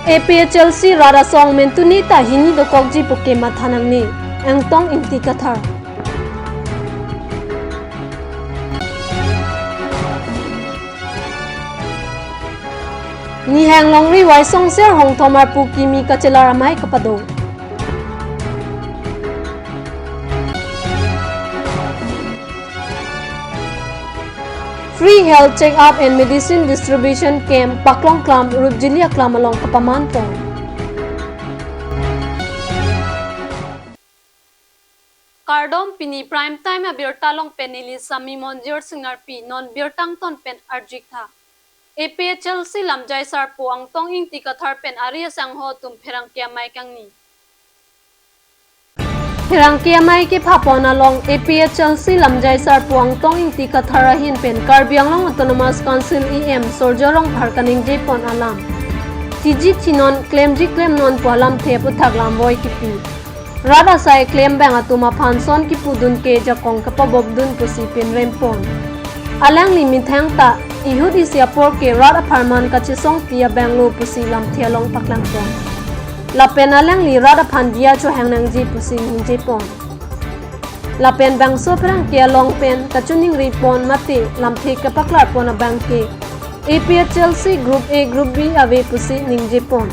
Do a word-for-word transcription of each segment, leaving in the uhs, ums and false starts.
A P H L C rat asong mentuni ta hini dokokji puke matha nangne, Angtong Ingti Kathar. Nihang longri Waisongser Hongthom arpu kimi kachelar amei kapado. Free health check-up and medicine distribution camp paklongklam Rupjili aklam along kapamanpon. Kardom, pini prime time abirta along pen neli Sami Monjir Singnarpi. Non birta angton pen arjuik tha. A P H L C lamjai sarpo Angtong Ingti Kathar pen ari asangho atum pherangke amei kangni. Pherangke amei kephapon along A P H L C lamjai sarpo Angtong Ingti Kathar ahin pen Karbi Anglong Autonomous Council E M Surjya Rongphar kaningjepon alam, thiji thinon, klemji klemnon pu alamthe aphuthak lamvoi kipi. Rat asai klembang atum aphan son kipudun ke jakong kapabobdun pusi pinrempon. Alangli methang ta ihut isi apor ke rat apharman kachesongpi abanglo pusi lamthe along paklangpon. Lapen alangli rat aphan diya chohang nangji pusi ningjepon. Lapen bangso pherangke along pen kachiningripon mate lamthe kapaklarpon abangke A P H L C Group A, Group B ave pusi ningjepon.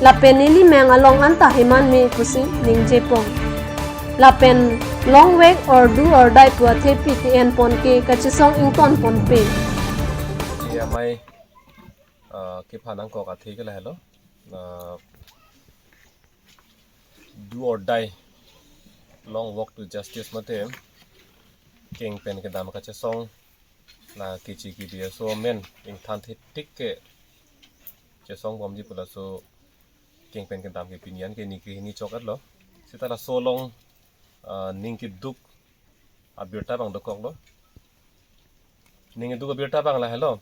Lapen neli mang along anta heman me pusi ningjepon. Lapen longvek or do or die pu athepi ke enpon ke kachesong ingtonponpe. Ye amei, ah, kephan nangkok athe ke lahelo. Ah, do or die, long walk to justice mate keng pen kedam kachesong, la kechi kibi aso amen ingthan thetik ke chesongbomji pu laso keng pen kedam ke pini an ke ningke hini chok-etlo. Seta laso along, ah, ning keduk abirta abang dokoklo. Ning keduk abirta abang lahelo.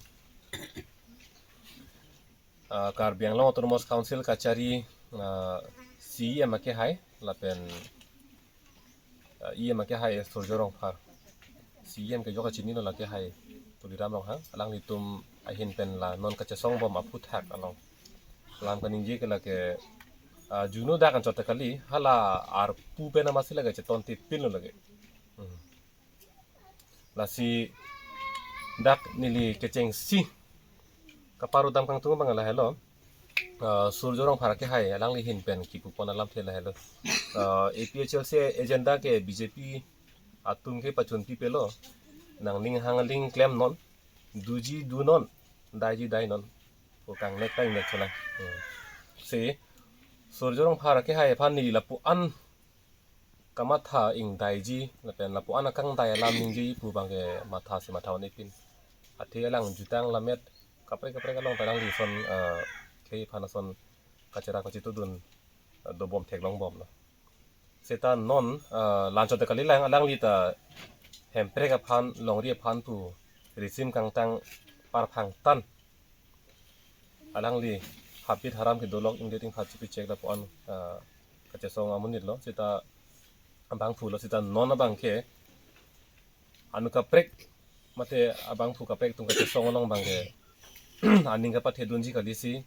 Ah, Karbi Anglong Autonomous Council kachari, ah, C E M akehai lapen, ah, E M akehai Surjya Rongphar. C E M ke jok kachinilo, la akehai Tuliram Ronghang. Alanglitum ahin pen la non kachesongbom aphuthak along lam kaningje ke lake, ah, juno dak anchot kali, hala arpu pen amatsi lake cheton tipinlo lake. Hmm. Lasi dak neli kechengsi kaparudam kangtung abang lahelo. Ah, Surjya Rongphar akehai alangli ahin pen kipupon alamthe lahelo. Ah, A P H L C agenda ke B J P atum ke pachun pipelo. Nangning hang ling klemnon, doji donon, daiji dainon. Ko kangnek ta ingnek chonai. Hmm. Si Surjya Rongphar akehai aphan neli lapu-an kamatha ingdaiji, lapen lapu-an akangdai alam ningjeji pu abangke mathasi matha-un-epin. Athe alang jutang lamet kaprek kaprek along ta alangli ason, eh, khei aphan ason kachera kachitudun, eh, dobom theklongbomlo. Seta non, eh, la anchot kalilang, alangli ta Hemprek aphan, longri aphan pu risim kangtang parphangtan. Alangli habit haram kedolok ingdet ingphat chipichek lapu-an, ah, kachesong amonitlo, seta abangphulo, seta non abangke anu kaprek mate abangphu kaprek atum kachesong along abangke aning kapathedunji kalisi.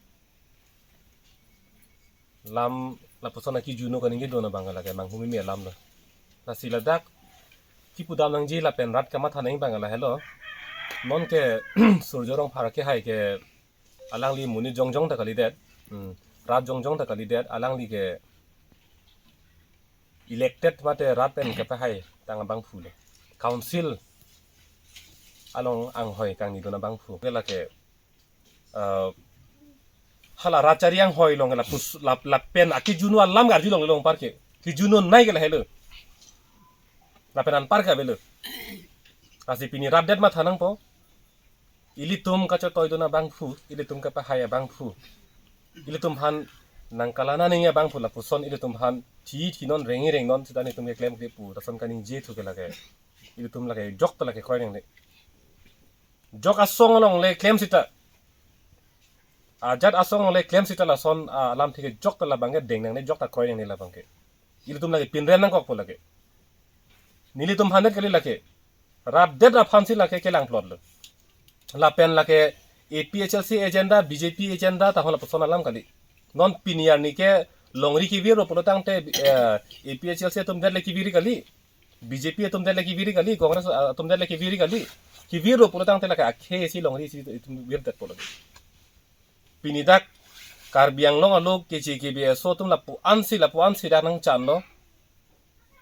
Lam lapuson aki juno kaningje dona abang lake manghumeme alamlo. Lasi ladak kipudam nangji lapen rat kamatha nangji abang lahelo. Nonke Surjya Rongphar akehai ke alangli monit jongjong ta kalidet. Hmm. Rat jongjong ta kalidet, alangli ke elected mate rat pen kepahai tang abangphulo. Council along anghoi kangnidun abangphu. Ke lake, eh, hala rat chari anghoi along la pus, la, lapen aki juno alam garju longle anparke. Kijunonei ke lahelo. Lapen anparke avelo. Lasi pini rat det matha nangpo. Ilitum kachetoidun abangphu, ilitum kepahai abangphu. Ilitum aphan nangkalang nangji abangphu lapuson ilitum aphan thi thinon rengji rengnon seta nelitum keklem kepu. Lason kaningje thu ke lake. Ilitum lake jokta lake kroi nangne. Jok asong along le klem seta. Ajat asong along le klem seta lason, ah, alamthe ke jokta labangke deng nangne, jokta kroi nangne labangke. Ilitum lake pinrem nangkokpo lake. Nelitum aphan det kali lake. Rat det aphansi lake kelangplotlo. Lapen lake A P H L C agenda, B J P agenda tahon lapuson alam kali. Non pini arni ke longri kevir lo pulo tangte, eh, A P H L C atum det le kevir kali, B J P atum det le kevir kali, Congress, ah, atum det le kevir kali. Kevir lo pulo tangte lake akhei si longri si itum virdet pulo. Pini dak Karbi Anglong along kechi kebi aso atum lapu-an si, lapu-an si dak nangchanlo.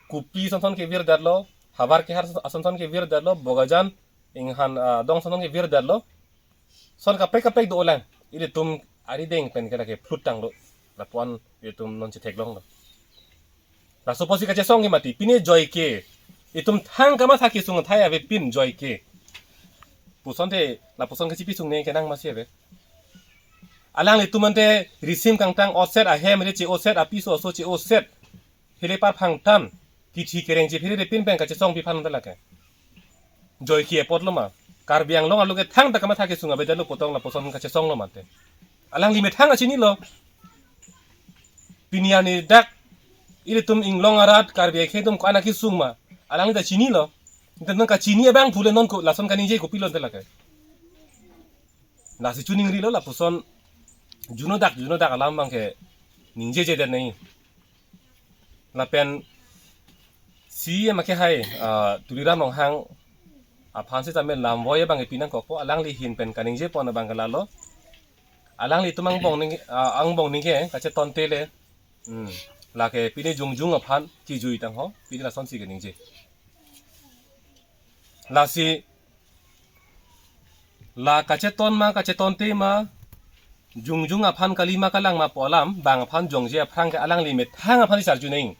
Kopi son son kevirdetlo, havar kehar son son kevirdetlo, Bokajan, Inghan, ah, adong son son kevirdetlo. Son kaprek kaprek do-olang. Ilitum arideng pen ke lake phlut tanglo. Lapu-an ilitum non chetheklonglo. Laso apotsi kachesong ke mati. Pine joike. Itum thang kamatha kesung athai avepin joike. Puson te, lapuson kachipi sungne kenang masi ave. Alanglitum ante risim kangtang oset, ahem re che-oset, apiso aso che-oset. Hele parphang tan, kithi kereng chephere repin pen kachesong pi aphan ta lake. Joike apotlo ma. Karbi Anglong along ke thangta kamatha kesung avedetlo pu tong lapuson kachesonglo mate. Alangli methang achinilo. Pini arni dak ilitum inglong arat Karbi akhei atum ko-an akesung ma. Alangli ta chinilo. Ante non kachini abang pule non ko lason kaningje kopilo ante lake. Lasi chuningrilo lapuson juno dak, juno dak alam abang ke ningjejedet nai. Lapen si ama ke hai, ah, Tuliram Ronghang aphan sitame lamvoi abang ke pinangkokpo, alangli ahin pen kaningjepon abang ke lalo. Alanglitum angbong ning, ah, angbong ning ke kachetonte le. Hmm. Lake pine jongjung aphan kijui tangho, pine lasonsi keningje. Lasi la kacheton ma, kachetonte ma, jongjung aphan kali ma kalang ma pu alam, bang aphan jongje aphrang ke alangli methang aphan si sarju neng.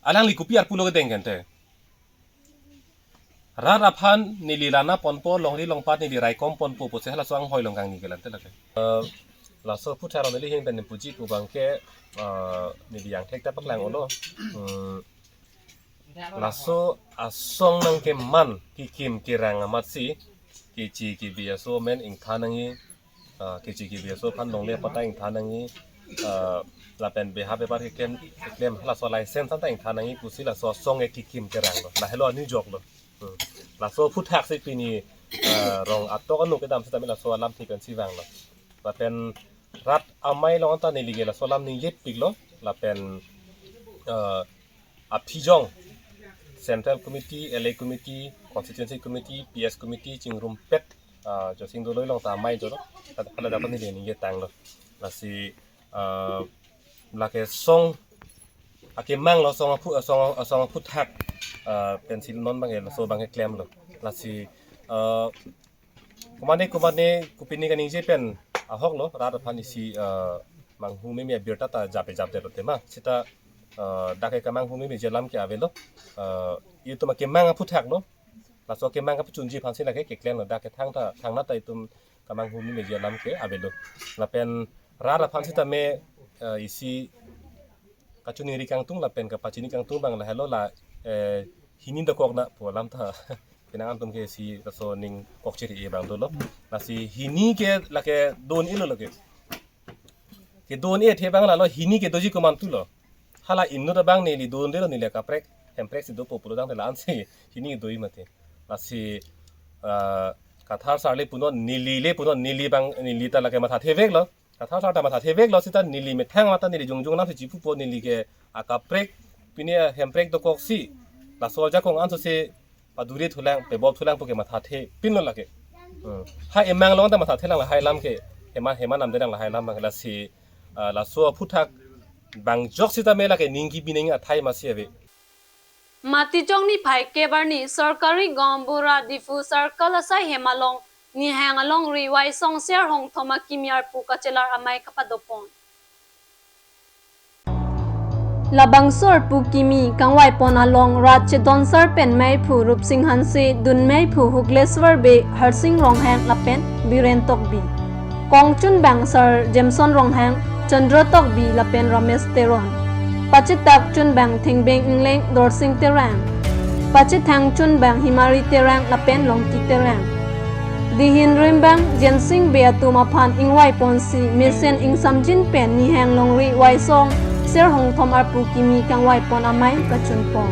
Alangli kopi arpulo kedeng kente. Rat aphan neli lana ponpo, longri longpat neli raikom ponpo, pusi halaso anghoi long kangni ke lante lake. Eh, laso aphuthak neli ahin pen puji pu abang ke, eh, neli angthek ta paklang-olo. Hmm. Laso asong nangkeman kekim kerang amatsi, kechi kebi aso amen ingthan nangji, ah, kechi kebi aso aphan longle apot ta ingthan nangji, ah, lapen beha bepar keklem, keklem halaso license anta ingthan nangji pusi laso asong ke kekim keranglo. Lahelo anijoklo. Hmm. Laso aphuthak si pini, ah, rong atok anu kedam sitame laso alamthe pensi vanglo. Lapen rat amei along anta neli ke laso alam ningjepiklo. Lapen, ah, aphijong Central Committee, L A Committee, Constituency Committee, P S Committee chingrumpet, ah, Josing Doloi along ta amei jolo. Hala dak neli ningje tanglo. Lasi, ah, lake song akemanglo, song aphu, song, song aphuthak, ah, pensi non abang ke laso abang ke klemlo. Lasi, ah, komane komane kopine kaningje pen ahoklo, rat aphan isi, ah, manghu meme abirta ta jape japdetlo tema. Sita, ah, dak ke kamanghu memeji alam ke avelo. Ah, itum akemang aphuthaklo. Laso akemang kapachunji aphansi lake keklemlo, dak ke thangta, thangnat ta itum kamanghu memeji alam ke avelo. Lapen rat aphan sitame, ah, isi kachiningri kangtung lapen kapachini kangtung abang lahelo la, eh, hini dokok na pu alam ta. Penang antum ke si laso ning kokchiri abang dolo. Lasi hini ke lake do-un-elo lake. Kedo-un-ethe abang lalo hini ke doji komantulo. Hala inut abang neli do-un-elo, neli kaprek, hemprek si dopo pulo tangte la-ansi hini doji mati. Lasi, ah, Kathar sar le punon, neli le punon, neli abang, neli ta lake mathatheveklo. Kathar sar ta mathatheveklo sita neli methang mata neli jongjung namsi chipupo, neli ke akaprek, pine hemprek dokoksi laso ajakong ansose paduri thulang, pebop thulang puke mathathepinlo lake. Hmm. Ha emang along ta mathathelang lahai alam ke, hema, hema namdelang lahai alam abang ke lasi, ah, laso aphuthak bang jok sitame lake ning kebi neng athai masi ave. Matijong niphai kep arni Sarkari Gaon Bura Diphu Circle asai hem along nihang alongri Waisong Ser Hongthom akimi arpu kachelar amei kapadopon. Labangso arpu kimi kangvaipon along rat chedonsar pen meiphu Rupsing Hanse, dun meiphu Hugleswar Bey, Harsing Ronghang lapen Biren Tokbi. Kongchunbang Sar Jameson Ronghang, Chandra Tokbi lapen Ramesh Teron. Pachetak chunbang Thengbeng Engleng, Dorsing Terang. Pachethang chunbang Himari Terang lapen Longki Terang. Dihin rimbang Jensing Bey atum aphan ingvaiponsi mesen ingsamjin pen nihang longri Waisong Ser Hongthom arpu kimi kangvaipon amei kachunpon.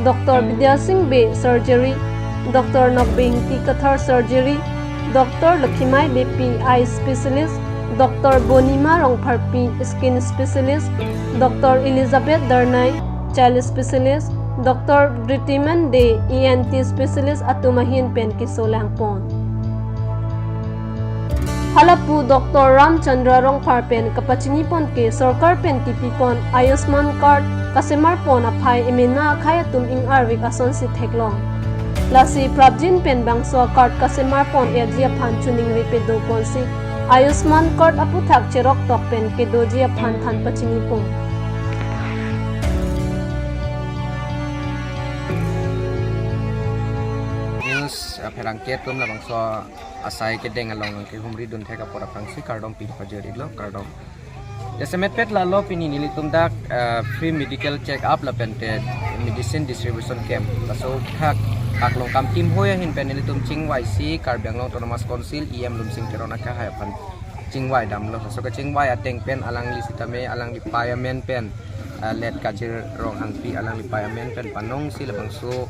Doctor Bidya Singh Bey, Surgery, Doctor Nokbe Ingti Kathar, Surgery, Doctor Lakhimai Beypi, Eye Specialist, Doctor Bonima Rongpharpi, Skin Specialist, Doctor Elizabeth Darnai, Child Specialist, Doctor Dritiman Dey, E N T Specialist atum ahin pen keso langpon. Halapu Doctor Ramchandra Rongphar pen kapachinipon ke sorkar pen tipipon Ayushman Card kasemarpon aphai emena akhei atum ingarvik asonsi theklong. Lasi prapjin pen bangso card kasemarpon-etji aphan choningri pedoponsi Ayushman Card aputhak cheroktok pen kedoji aphan than pachinipon. News, uh, pherangke atum labangso asai kedeng along kehumri dunthek apor aphrangsi kardom pin pajir-iklo, kardom. Jasemet pet lalo pini nelitum dak, uh, free medical check up lapente medicine distribution camp. Laso khak Paklongkam Team Hoi ahin pen nelitum chingvaisi Karbi Anglong Autonomous Council E M Lunsing Teron akehai aphan chingvai damlo. Laso kachingvai ateng pen alangli sitame alangli pei amen pen, uh, Let Kajir Ronghangpi, alangli pei amen pen panongsi labangso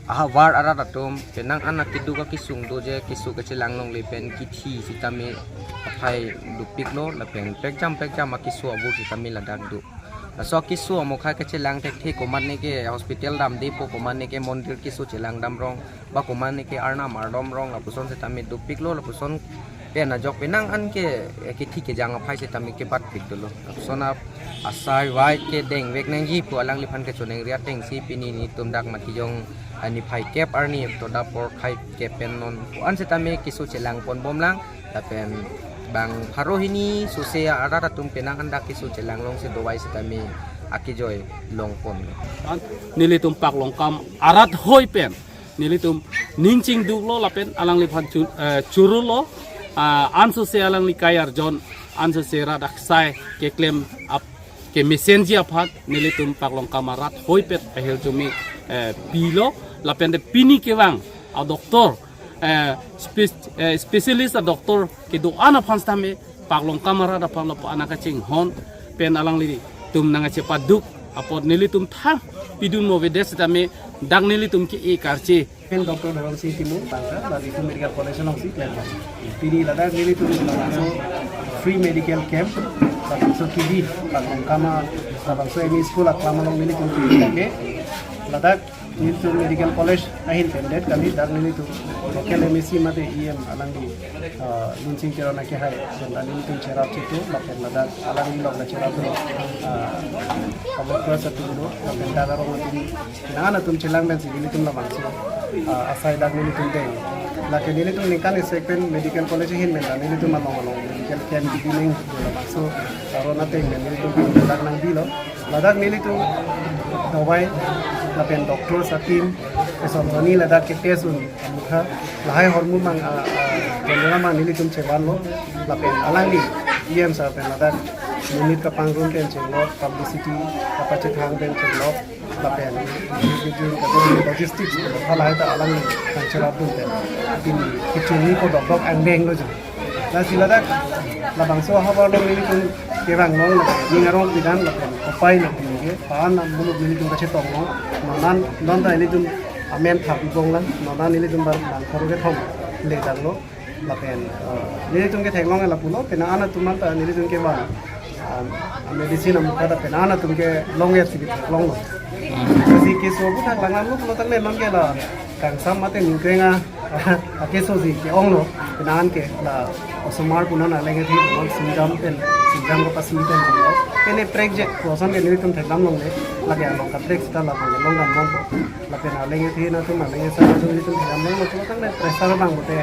ahavar arat atum penang an akeduk akesung doji, keso kachelang longle pen kithi sitame aphai dopiklo, lapen pekjam pekjam akeso abur sitame ladak do. Laso akeso amokha kachelang thekthe komatne ke hospital damdepo, komatne ke mondir keso chelang dam rong, ba komatne ke arnam ardom rong, lapuson sitame dopiklo, lapuson pen ajok penang an ke, eh, kithi kejang aphai sitame kebatpik dolo. Lapuson ap asai vai kedengvek nangji pu alangliphan kechoningri atengsi pini nelitum dak Matijong, ah, niphai kep arni to dak porphai kep pen non pu an sitame keso chelangponbomlang, lapen bang pharo hini sose arat atum penang an dak keso chelang longsi dovai sitame akejoi longponlo. Nelitum Paklongkam arat hoi pen nelitum ning chingduklo lapen alangliphan chu-, eh, churolo, ah, ansose alangli kai arjon, ansose rat aksai keklem ap kemesenji aphan nelitum Paklongkam arat hoi pen ahirjume, eh, pilo, lapente pini kevang a doctor, eh, spe-, eh, specialist a doctor kedo-an aphan sitame Paklongkam arat aphan lapu an akachinghon pen alanglitum nangkachepaduk apot nelitum thang pidun movedet sitame dak nelitum ke-e karche. Pen Doctor Dhoron Sing Timung, bangka, la Diphu Medical College alongsi klemlo. Pini ladak nelitum labangso free medical camp, labangso T B, Paklongkam a, labangso M E school aklam along nelitum T B lake. Ladak nelitum Medical College ahin pen det kali, dak nelitum local M A C mate E M alangli, ah, Lunsing Teron akehai, pen dak nelitum cherap chitu, lapen ladak alangli lok la cherap dolo, ah, public trust atum do, lapen dak arong atum, nang atum chelang pensi nelitum labangso, ah, asai dak nelitum deng. Lake nelitum ningkan isi pen Medical College ahin pen dak nelitum along along medical camp kebi nangji labangso aron ateng pen nelitum dak nangbilo. Ladak nelitum dovai lapen doctor atum eson jonni ladak ke test un amukha lahai hormu mang, ah, ah, jonni mang nelitum chevanlo lapen alangli E M sir pen ladak monit kapangrum pen chenglok, publicity kapachethang pen chenglok, lapen logistics halahai ta alangli kangcherap dun pen pini kechungni ko dokdok angdenglo jo. Lasi ladak labangso ahavar along nelitum kevang long lapen ning arong pidan lapen kopai nangpinike pa-an abuluk nelitum kachetong long, non an non ta nelitum amen thap ibong lang, non an nelitum bang bang pharo kethom le danglo. Lapen, eh, nelitum ke theklong lapulo, penang an atum anta nelitum kevang, ah, medicine amukha ta penang an atum kelong ya sigi theklonglo. Lasi keso aputhak langdamlo pulo tangte non ke la kangsam mate ningkreng a, akesosi ke-onglo, penang an ke la osomar pu non aleng athe pu non singjam pen, singjam kapasi pen pu lo. Pene prekjek pu ason ke nelitum thekdam longle, lake along kaprek sita la pu longdam longpo. Lapen aleng athe nangtum aleng asa nangtum nelitum thekdam longlo pulo tangte pressure abang pute,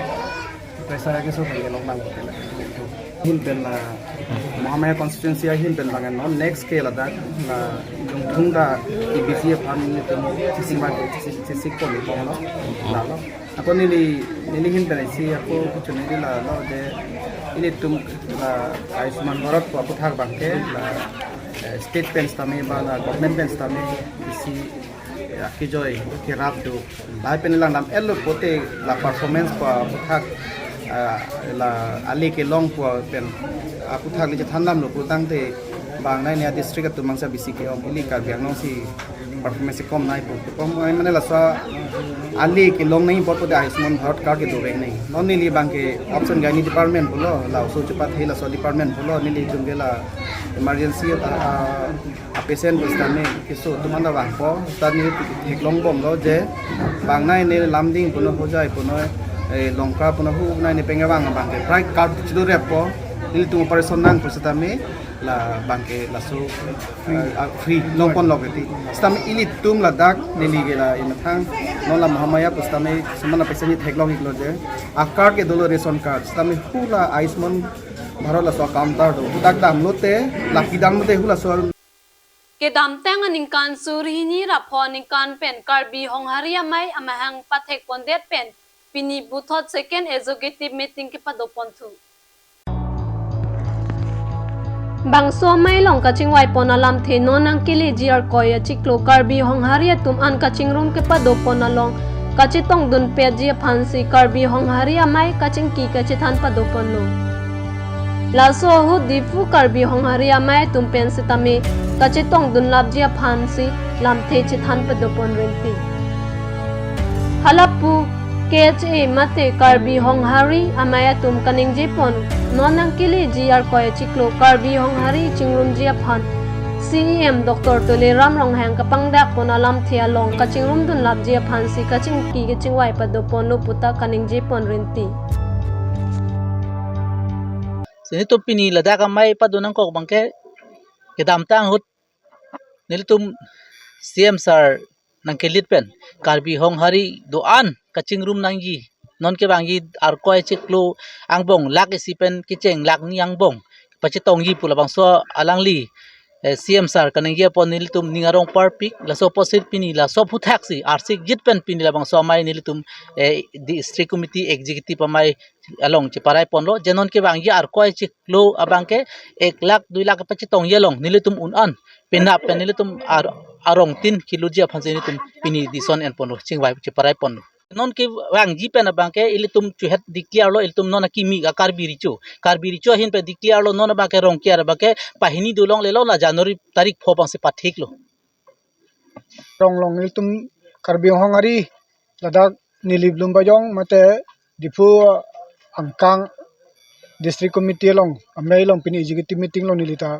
pressure akeso abang kelong abang pute la. Ahin pen la Mahamaya constituency ahin pen bang non next ke ladak la Lungthung ta K B C aphan nelitum chesik ma chesik, chesik ko ni pon lo. Lalo. Ako neli, neli ahin pen isi ako kechoningri lalo je ilitum la Ayushman Bharat ko aputhak abang ke la, eh, state pen sitame ba la government pen sitame isi, ya, kejoi kerap do. Lahai pen langdam-etlo pute la performance ko aputhak, ah, la ale kelong ko pen aputhak le chethandamlo pu tangte Bang nai ne district atum mangsa bisi ke-ong, ili Karbi Anglong si performance kom nai po. Kom nai mane laso ali kelong nai pot pute Ayushman Bharat card kedo vek nai. Non neli bang ke option gani department pulo, la oso chepathe laso department pulo, nelitum ke la emergency a, a, a patient pusitame keso atum anta vangpo, seta neli theklong bomlo je bang nai ne Lumding puno, Hojai puno, eh, Longkra puno, hu nai ne pengevang bang ke prai card chido reppo, nelitum operation nang pusitame la bang ke laso, eh, ah, free nongponlo keti. Sitame ilitum ladak neli ke la imethang non la Mahamaya pusitame semana pesa ni theklong iklo je. A card ke dolo ration card. Sitame hula Ayushman Bharat laso counter do. Dak damlote, laki damlote hula so. Kedamtang aningkan suri hini ra pho aningkan pen Karbi Honghari Amei amahang pathek pondet pen pini puthot second executive meeting kepadoponthu. Bangso amei along kachingvaipon alamthe non nangkeleji arkoi achiklo Karbi Honghari atum an kachingrum kepadopon along kachetongdunpetji aphansi Karbi Honghari Amei kachingki kachethan padoponlo. Laso ahut Diphu Karbi Honghari Amei atum pen sitame kachetongdunlapji aphansi lamthe chethan padopon rinti. Halapu K H A mate Karbi Honghari Amei atum kaningjepon, non nangkeleji arkoi achiklo Karbi Honghari chingrumji aphan C E M Doctor Tuliram Ronghang kapangdakpon alamthe along kachingrumdunlapji aphansi kachingki kachingvai padoponlo puta kaningjepon rinti. Si nelitum pini ladak amei padonangkok bang ke kedamtang ahut nelitum C M sir nangkelit pen Karbi Honghari do-an kachingrum nangji. Non kevangji arkoi achiklo angbong lak isi pen kecheng lak ni angbong pachetongji pu labangso alangli, eh, C M sir kaningje apot nelitum ning arong parpik, laso apotsi pini laso aphuthaksi arsikjit pen pini labangso amei nelitum, eh, district committee executive amei along cheparaiponlo, je non kevangji arkoi achiklo abang ke ek lakh dui lakh pachetongji along nelitum un-an penap pen nelitum ar-, arongtin keloji aphansi nelitum pini dison enponlo, chingvai cheparaiponlo. Non kevangji pen abang ke ilitum chuhet declare lo, ilitum non akimi a Karbi Recho, Karbi Recho ahin pen declare lo, non abang ke Rongker abang ke pahini dolonglelo, la January tarik pho abangsi pathiklo. Rong along ilitum Karbi Honghari ladak Nilip Lumbajong mate Diphu angkang district committee along amei along pini executive meeting along neli ta,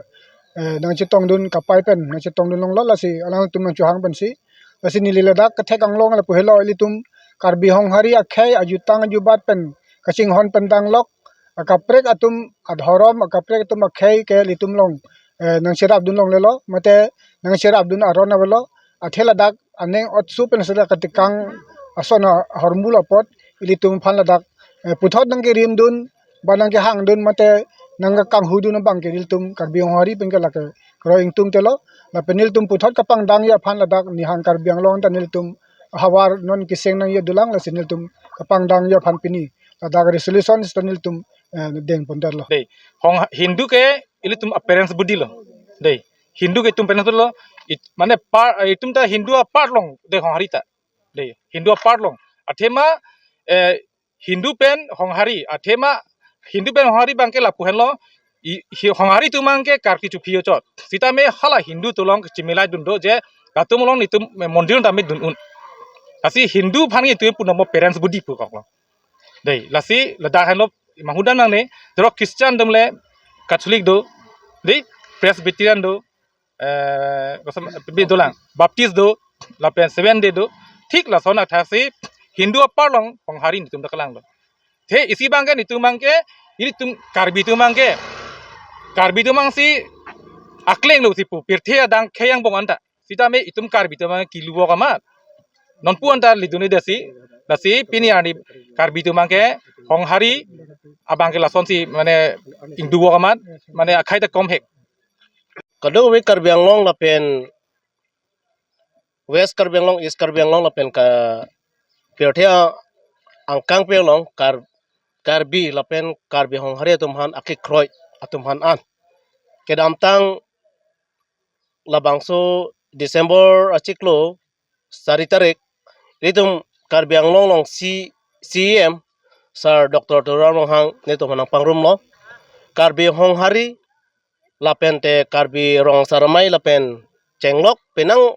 eh, nangchetongdun kapai pen nangchetongdun longlo, lasi alangtum nangchohang pensi, lasi neli ladak kethek anglong lapu helo ilitum Karbi Honghari akhei ajutang ajubat pen kachinghon pen danglok akaprek atum adhorom akaprek atum akhei ke ilitum along, eh, nangcherapdun longlelo mate nangcherapdun aron avelo, athe ladak aning otsu pen seta katikang ason ahormu apot ilitum aphan ladak, eh, puthot nangkerimdun ba nangkehangdun mate nangkekanghudun abang ke ilitum Karbi Honghari pen ke lake kroi ingtungtelo, lapen ilitum puthot kapangdangji aphan ladak nihang Karbi Anglong ta nelitum havar non keseng nangji dolang, lasi nelitum kapangdangji aphan pini ladak resolution seta nelitum, eh, dengpondetlo. Dei, Hong Hindu ke ilitum a parents body lo. Dei, Hindu ke itum parents body lo. It, mane par, itum ta Hindu a part along, dei, Honghari ta. Dei, Hindu a part along. Athema, eh, Hindu pen Honghari, athema Hindu pen Honghari abang ke lapu henlo, i, hi, Honghari atum abang ke Karbi chuphi ochot. Sitame hala Hindu atum along chimilaidun do je, latum along nelitum mondir tame dun-un. Lasi Hindu aphan ke itum punamo parents body pu koklo. Dei, lasi ladak henlo manghudan nangne, terok Christian atum le Catholic do, dei, Presbyterian do, eh, kosam, bi dolang, Baptist do, lapen Seventh Day do, thik lason athasi Hindu a part along Honghari nelitum ta kelang do. The isi abang ke nelitum abang ke, ilitum Karbi atum abang ke, Karbi atum abangsi akleng lo si pu, pirthe adang khei angbong anta. Sitame itum Karbi atum abang ke kilu vok amat. Nonpu anta lidun-i desi, lasi pini arni Karbi atum abang ke Honghari abang ke lasonsi mane ingdu vok amat, mane akhei ta komhek. Kadokave Karbi Anglong lapen West Karbi Anglong, East Karbi Anglong lapen ka pirthe angkangpi along Kar-, Karbi lapen Karbi Honghari atum aphan akekroi atum aphan an. Kedamtang labangso December achiklo sari tarik, ilitum Karbi Anglong along C-, C E M Sir Doctor Tuliram Ronghang nelitum aphan nangpangrumlo. Karbi Honghari lapen te Karbi Rong Asar Amei lapen chenglok penang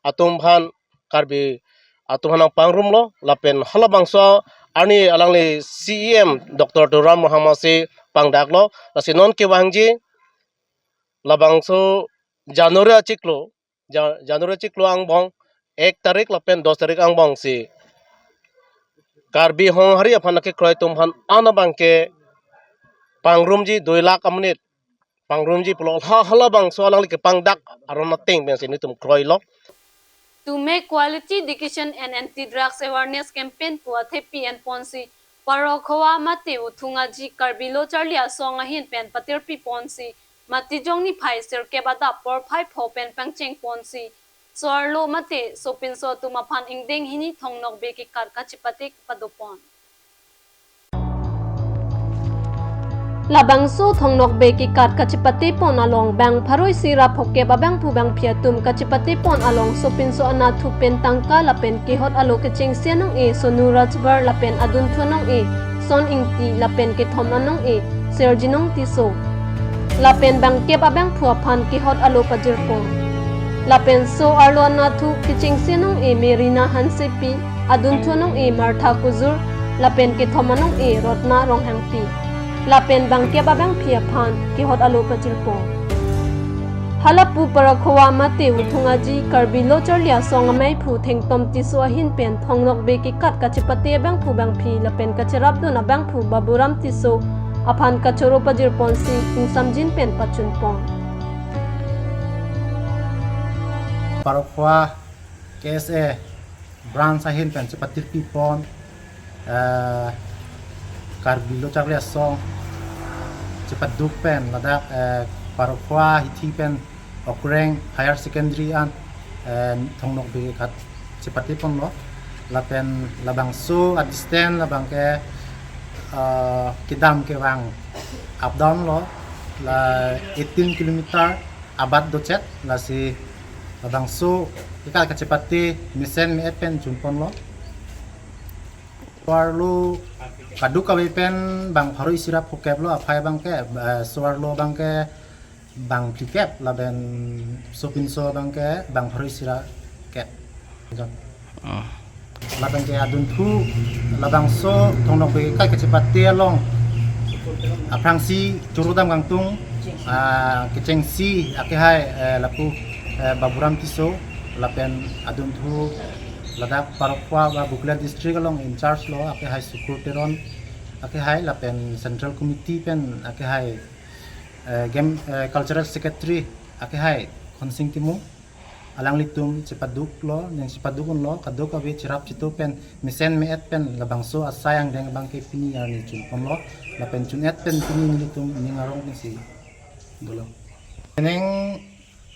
atum aphan, Karbi atum aphan nangpangrumlo, lapen halabangso arni alangli C E M Doctor Tuliram Ronghang masi pangdaklo, lasi non kevangji labangso January achiklo, Ja-, January achiklo angbong, ek tarik lapen dos tarik angbong si Karbi Honghari aphan akekroi atum aphan an abangke pangrumji dui lakh amonit pangrumji pulo, ha halabangso alangli kepangdak aron ateng pensi nelitum kroilo. To make quality education and anti-drugs awareness campaign pu athepi enponsi Parokhowa mate Wuthung Aji Karbi Lo Charli Asong ahin pen patirpiponsi Matijong niphai sirkep adap porphai pho pen pangchengponsi so-arlo mate sopinso atum aphan ingdeng hini Thong Nokbe kekat kachepate padopon. Labangso Thong Nokbe kekat kachepatepon along bang pharo isi ra phokep abangphu bangphi atum kachepatepon along sopinso anatthu pen tangka lapen kehot alo kechengsi anong-e Sonu Rajbar lapen adunthu anong-e Son Ingti lapen kethom anong-e Serjinong Tisso. Lapen bangkep abangphu aphan kehot alo pajirpon. Lapen so-arlo anatthu kechengsi anong-e Merina Hansepi, adunthu anong-e Martha Kujur, lapen kethom anong-e Rotna Ronghangpi. Lapen bangkep abangphi aphan kehot alo pajirpon. Halapu Parokhowa mate Wuthung Aji Karbi Lo Charli Asong ameiphu Thengtom Tisso ahin pen Thong Nokbe kekat kachepate abangphu bangphi lapen kacherapdun abangphu Baburam Tisso aphan kachoro pajirponsi ingsamjin pen pachunpon. Parokhowa K S A branch ahin pen chepatirpipon, eh, Karbi Lo Charli Asong chepaduk pen ladak, eh, Parokhowa hithi pen Okreng Higher Secondary an, eh, Thong Nokbe kekat chepateponlo. Lapen labangso a-distance labangke, eh, kedam kevang up down lo, la eighteen kilometer abat dochet, lasi labangso kekat kachepate mesen me-et pen chunponlo. So-arlo kadokave pen bang pharo isi ra phokep lo, aphai abangke, eh, so-arlo abangke bang phlikep lapen sopinso abangke bang pharo isi ra kep. Oh. Lapen ke adunthu labangso Thong Nokbe kekat kachepate along aphrangsi choro dam kangtung, ah, kechengsi akehai, eh, lapu, eh, Baburam Tisso lapen adunthu ladak Parokhowa ba Bokalia district along in charge lo akehai Sukur Teron akehai lapen Central Committee pen akehai, eh, game, eh, Cultural Secretary akehai Khonsing Timung. Alanglitum chepaduklo, neng chepaduk unlo, kadokave cherap cheto pen mesen me-et pen labangso asai angdeng abangke pini arni chunponlo, lapen chun-et pen pini nelitum ning arong pensi dolo. Neng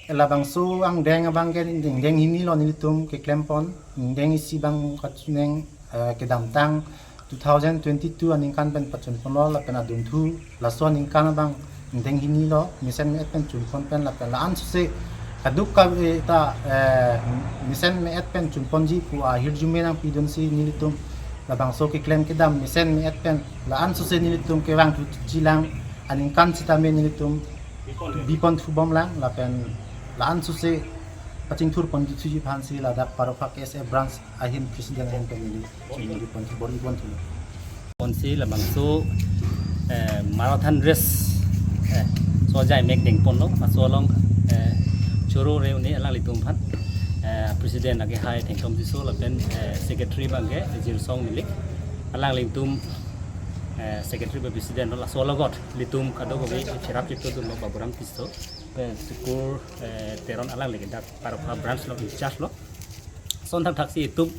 labangso angdeng abangke ingdeng hini lo nelitum keklempon, ingdeng isi abang kachineng, eh, kedamtang two thousand twenty-two aningkan pen pachunponlo lapen adunthu laso aningkan abang ingdeng hini lo, mesen me-et pen chunpon pen lapen la-an sose kadokave ta, eh, mesen me-et pen chunponji pu ahirjume nangpidunsi nelitum labangso keklem kedam mesen me-et pen la-an sose nelitum kevang thuji lang, aningkan sitame nelitum bipon thubom lang lapen la-an sose pachingthurpon thuji aphansi ladak Parokhowa K S A branch ahin president ahin pen neli, neli pon thubor ipon thulo. Ponsi labangso, eh, marathon race, eh, so ajai mek dengponlo, laso along, eh, choro re-un-e alanglitum aphan, eh, president akehai Thengtom Tisso lapen, eh, secretary abangke Jirsong Milik, alanglitum, eh, secretary ba president lo, laso alogot ilitum kadokave cherap cheto dunlo Baburam Tisso, eh, Sukur, eh, Teron alangli ke dak Parokhowa branch lo in charge lo. Lason thakthak si itum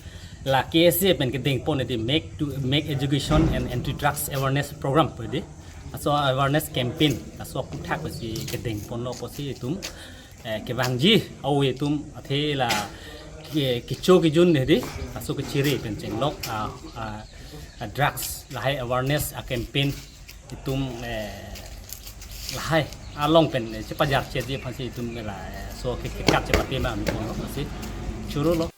la K S A pen kedengpon di make to, make education and anti drugs awareness program pu di. Laso awareness campaign, laso aphuthak si kedengponlo pusi itum, eh, kevangji, au itum athe la ke-, kecho kejun di, laso kechere pen chenglok, ah, ah, ah, drugs lahai awareness a campaign itum, eh, lahai along pen, eh, chepajar cheji aphansi itum la, eh, so ke, kekat chepate ma ami kono si chorolo.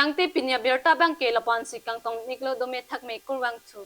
Tangte pini abirta abangke lapu-ansi kangtong-iklo, dome thakme, kurvangthu.